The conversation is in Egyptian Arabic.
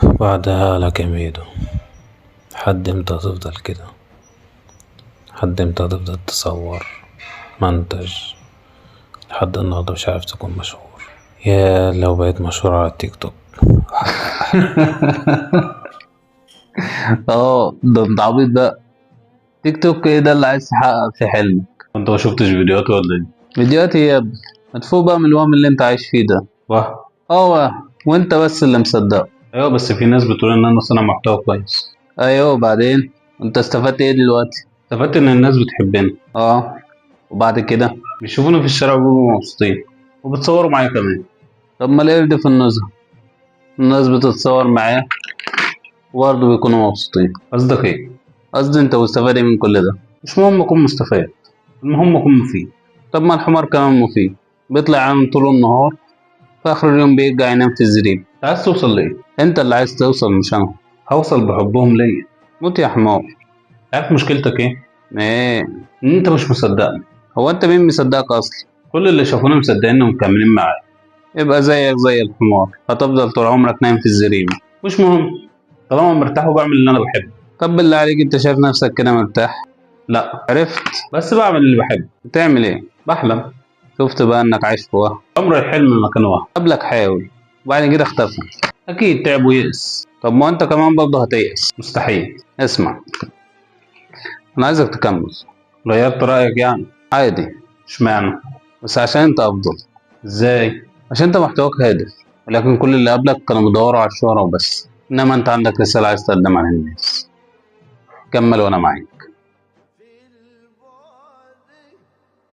بعدها لك يا ميدو، لحد امتى هتفضل كده؟ لحد امتى هتفضل تصور منتج لحد النهارده مش عارف تكون مشهور؟ يا لو بقيت مشهور على التيك توك. اه، ده انت عبيط بقى. تيك توك ايه ده اللي عايز تحقق في حلمك؟ انت ما شفتش فيديوهات ولا ايه؟ فيديوهات ايه يا ابني؟ ما تفوق بقى من الوهم اللي انت عايش فيه ده. وهم. اه وهم، وانت بس اللي مصدقه. ايوه، بس في ناس بتقول ان انا صانع محتوى كويس. ايوه، وبعدين انت استفدت ايه دلوقتي؟ استفدت ان الناس بتحبني. اه، وبعد كده بيشوفوني في الشارع وبيبقوا مبسوطين وبتصوروا معايا كمان. طب ما القرد في النزهة الناس بتتصور معاه وبرضه بيكونوا مبسوطين. قصدك ايه؟ قصدي انت مستفاد ايه من كل ده؟ مش مهم اكون مستفاد، المهم اكون مفيد. طب ما الحمار كمان مفيد، بيطلع عين طول النهار، في اخر اليوم بيرجع ينام في الزريب. انت عايز توصل لايه؟ انت اللي عايز توصل مش انا. هوصل بحبهم ليا. موت يا حمار. عارف مشكلتك ايه؟ ايه؟ ان انت مش مصدقني. هو انت مين مصدقك اصلا؟ كل اللي شافوني مصدقيني ومكملين معايا. يبقى زيك زي الحمار، هتفضل طول عمرك نايم في الزريبة. مش مهم، طالما مرتاح وبعمل اللي انا بحبه. طب بالله عليك انت شايف نفسك كده مرتاح؟ لا. عرفت؟ بس بعمل اللي بحبه. بتعمل ايه؟ بحلم. شفت بقى انك عايش في وهم. عمر الحلم ما كان وهم. قبلك حاول وبعد كده اختفى. اكيد تعب ويأس. طب ما انت كمان برضه هتيأس. مستحيل. اسمع، انا عايزك تكمل. غيرت رأيك يعني؟ عادي. اشمعنى؟ بس عشان انت افضل. ازاي؟ عشان انت محتواك هادف، ولكن كل اللي قبلك كانوا بيدوروا على الشهرة وبس، انما انت عندك رسالة عايز تقدمها للناس. كمل وانا معاك.